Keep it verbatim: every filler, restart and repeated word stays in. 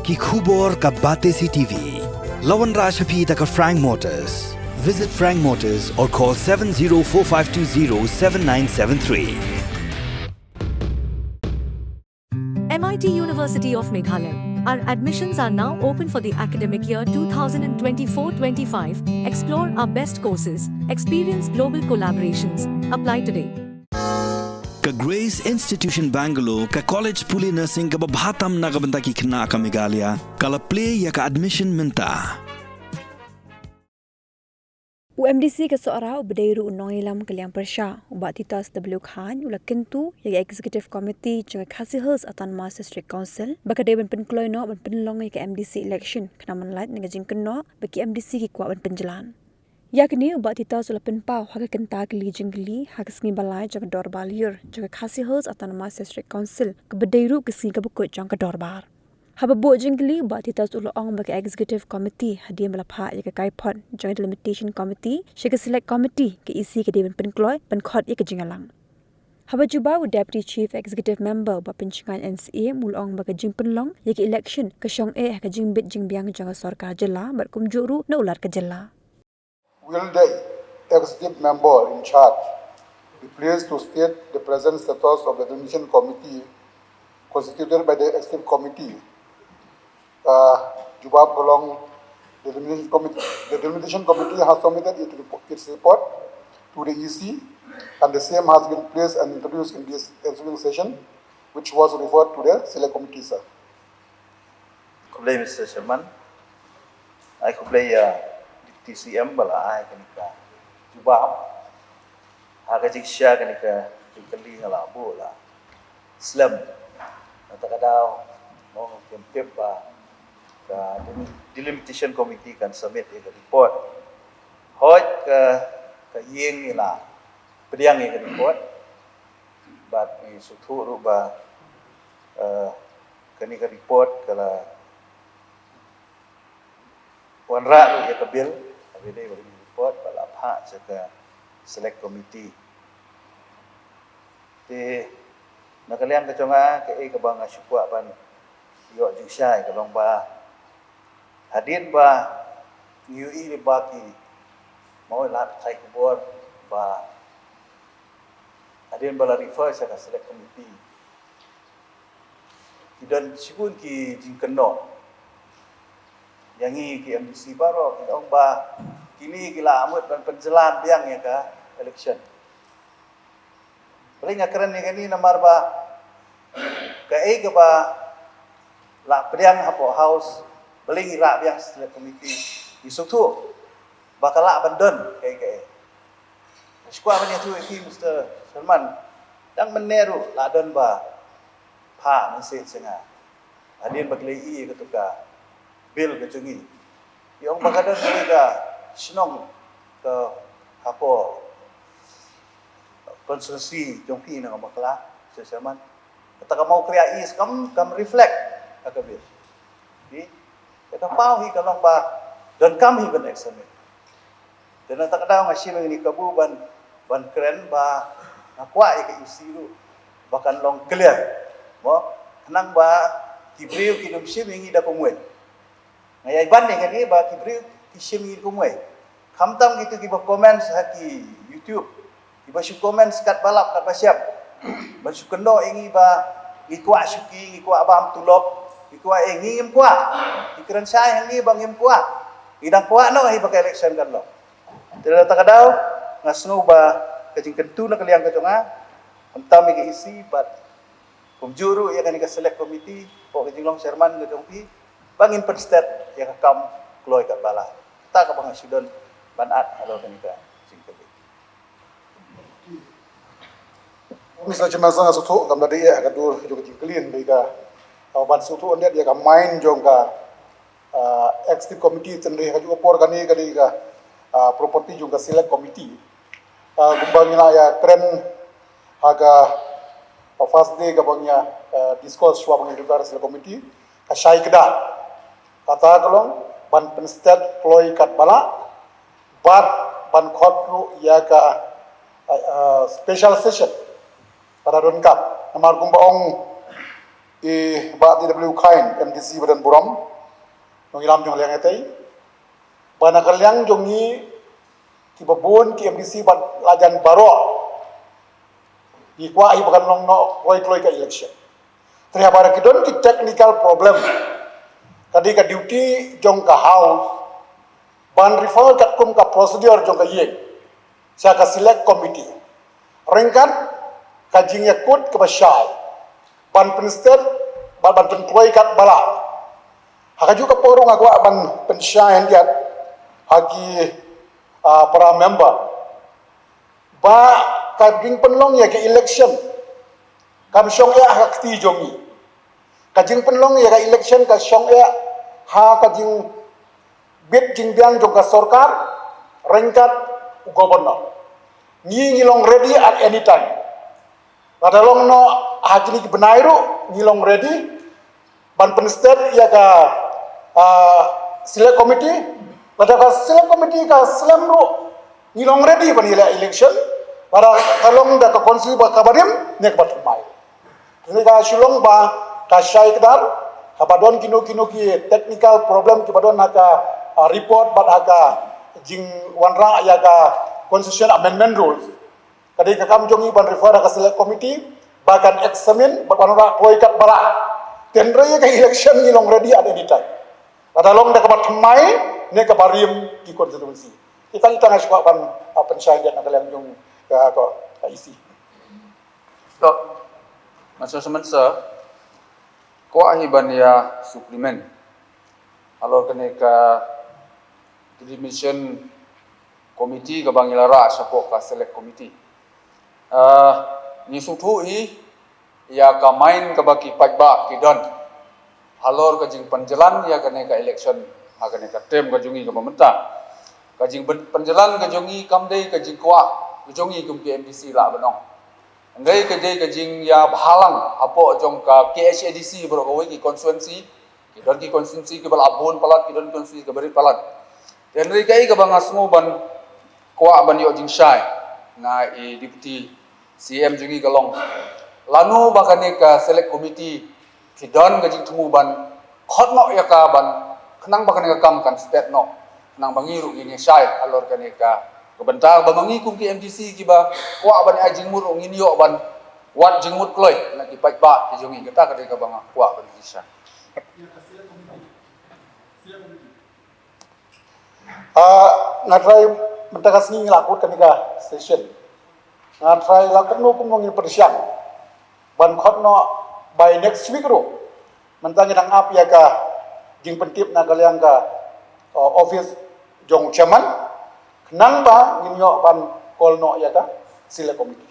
Ki khubor ka Batesi T V. La wanrah sha phi da ka Frank Motors. Visit Frank Motors or call seven zero four five two zero seven nine seven three. M I T University of Meghalaya. Our admissions are now open for the academic year two thousand twenty-four twenty-five. Explore our best courses, experience global collaborations. Apply today. Ka Grace Institution Bangalore, ka college pule nursing kaba bha tam na ka bynta ki khynnah ka Meghalaya, ka la plie ïa ka admission mynta. U M D C ka Sohra uba dei ruh u nongïalam ka liang pyrshah, u Bah Titus W Khan, u la kyntu ïa ka Executive Committee jong ka Khasi Hills Autonomous District Council ba ka dei ban pynkloi noh ban pynlong ïa ka M D C election, khnang ban lait na ka jingkynnoh ba ki M D C ki kwah ban pynjlan. Ïa kane u Bah Titus u la pynpaw ha ka kynta kylli jingkylli ha ka sngi ba lai jong ka Dorbar Lyiur jong ka Khasi Hills Autonomous District Council, kaba dei ruh ka sngi kaba kut jong ka Dorbar. Haba buh jingkylli, u Bah Titus u la ong ba ka Executive Committee hadien ba la phah ïa ka kaiphod jong ka Delimitation Committee sha ka Select Committee, ka E C ka dei ban pynkloi ban khot ïa ka jingïalang. Haba jubab, u Deputy Chief Executive Member, u Bah Pynshngaiñ N C M, u la ong ba ka jingpynlong ïa ka election ka shong eh ha ka jingbit jingbiang jong ka sorkar jylla bad kumjuh ruh na u Lat ka jylla. Will the executive member in charge be pleased to state the present status of the Delimitation Committee constituted by the Executive Committee? Uh, jubab ka long, the Delimitation Committee, the Delimitation Committee has submitted it repo-, its report to the E C, and the same has been placed and introduced in this ensuing session, which was referred to the Select Committee, sir. Khublei, Mister Chairman. Ai khublei ïa Deputy C M ba la ai kane ka jubab. Ha ka jingshisha kane ka jingkylli nga la buh la slem. Na kata ka daw, mo, ngam tip ba ka Delim-, Delimitation Committee kan submit ïa ka report. Hooid ka, ka ïing i la pdiang ïa ka report. Bad i sngewthuh ruh ba, eh, kane ka report ka la wanrah ruh ïa ka bill, ka bill dei ba kane ka report ba la phah sha ka Select Committee. Te na ka liang ka jong nga, kaei kaba nga shu kwah ban ïoh jingshai ka long ba hadien ba ngi ïohi ba ki, mo, lad pathai khubor ba hadien ba la refer sha ka Select Committee, ki don shibun ki jingkynnoh ïa ngi ki M D C baroh, ki ong ba kine ki la mut ban pynjlan biang ïa ka election. Balei nga kren ïa kane? Namar ba kaei kaba la pdiang hapoh House, balei ngi rah biang Select Committee? Ngi sngewthuh ba ka lah ban don kaei kaei. Shu kwah ban ïathuh ïa phi, Mister Chairman, dang mynne ruh la don ba phah message sha nga hadien ba ki la ïohi ïa kato ka bill ka jong ngi. Ki ong ba ka don kawei ka shnong ka hapoh constituency jong phi na ka Mawkla, Mister Chairman. Kata ka Mawkyrwat East kam, kam reflect ha ka bill. Phi, ïa ka paw hi ka long ba donkam hi ban examine. Te na kata ka daw nga shim ïa kane ka kabu ban, ban kren ba nga kwah ïa ka E C ruh ba kan long clear, mo, khnang ba ki briew kin ym shim ïa ngi da kumwei. Nga ïai ban ïa kane ba ki briew ki shim ïa ngi da kumwei. Khamtam kito kiba comment ha ki YouTube, kiba shu comment katba lap katba shep ban shu kynnoh ïa ngi ba ngi kwah shuki, ngi kwah bam tulop, ngi kwah, eh, ngi ngim kwah. Ki kren shai ha ngi ba ngim kwah. Ngi dang kwah noh hi ba ka election kan long. Te na kata ka daw nga sngew ba ka jingkyntu na ka liang ka jong nga, khamtam ïa ka E C bad kumjuh ruh ïa kane ka Select Committee, hapoh ka jinglong Chairman ka jong phi, ba ngin pynsted ïa ka kam kloi katba lah. Kata kaba nga shu don ban add halor kane ka jingkylli. Mister Chairman, sa nga sngewthuh kam da dei ïa ka dur jong ka jingkylli, dei ka, uh, ban sngewthuh ïa ka mind jong ka, uh, Executive Committee, tynrai ha kajuh ka por kane ka dei ka, uh, property jong ka Select Committee. Uh, kumba ngi la ïa kren ha ka, uh, first day kaba ngi ïa, uh, discuss shuwa ba ngi refer Select Committee, ka shai kdar. Kata ka long ban pynsted kloi katba lah bad ban khot ruh ïa ka, uh, special session. Kata donkam. Namar kumba ong I Bah T W Khain, M D C ba don burom, nongïalam jong ka liang ïatei. Ba na ka liang jong ngi kiba bun ki M D C bad lajan baroh, ngi kwah hi ba kan long noh kloi kloi ka election. Te haba ki don ki technical problem, ka dei ka duty jong ka House ban refer katkum ka procedure jong ka ïing sha ka select committee ryngkat ka jingïakut kaba shai ban pynstet bad ban pynkloi katba lah. Ha kajuh ka por ruh nga kwah ban pynshai khyndiat ha ki, ah, para member ba ka jingpynlong ïa ka election kam shong eh ha ka kti jong ngi. Ka jingpynlong ïa ka election ka shong eh ha ka jingbit jingbiang jong ka sorkar ryngkat u governor. Ngi ngi long ready at any time. Lada long noh ha kine ki bnai ruh ngi long ready ban pynstet ïa ka, ah, select committee. Lada ka select committee ka slem ruh ngi long ready ban ïaleh election. Lada ka long da ka constituency ba kaba rim ne kaba thymmai. Kane ka shu long ba ka shai kdar, haba don kino kino ki technical problem kiba don ha ka, ah, report bad ha ka jingwanrah ïa ka constitution amendment rules. Ka dei ka kam jong ngi ban refer ha ka select committee ba kan examine bad wanrah kloi katba lah. Te hynrei ïa ka election ngi long ready at any time. Lada long da kaba thymmai ne kaba rim ki constituency. Kita kita nga shu kwah ban, ah, pynshai khyndiat na ka liang jong ka, ka, ka E C. Stop. Masa semasa kwah hi ban ïa supplement halor kane ka delimitation committee kaba ngi la rah shapoh ka select committee. Ah, ngi sngewthuh hi ïa ka mind kaba ki paidbah ki don halor ka jingpynjlan ïa kane ka election ha kane ka term ka jong ngi kaba mynta. Ka jingpynjlan ka jong ngi kam dei ka jingkwah ka jong ngi kum ki M D C lah ban ong. Hynrei ka dei ka jingïabhalang hapoh jong ka K H A D C baroh kawei ki constituency, ki don ki constituency kiba lah bun palat, ki don constituency kiba rit palat. Te hynrei kaei kaba nga sngew ban kwah ban ïoh jingshai na i Deputy C M jong ngi ka long, lano ba kane ka select committee ki don ka jingthmu ban khot noh ïa ka ban khnang ba kane ka kam kan stet noh, khnang ba ngi ruh ngin ïa shai halor kane ka, ka bynta ba ma ngi kum ki M D C kiba kwah ban ai jingmut ruh ngin ïoh ban wad jingmut kloi na ki paidbah ki jong ngi. Kata ka dei kaba nga kwah ban ïa shai. Ah, nga try mynta ka sngi nga la kut kane ka session. Nga try la kumno kumno ngin pyrshang ban khot noh by next week ruh. Mynta ngi dang ap ïa ka jingpyntip na ka liang ka, uh, office jong chairman. Khnang ba ngin ïoh ban call noh ïa ka select committee.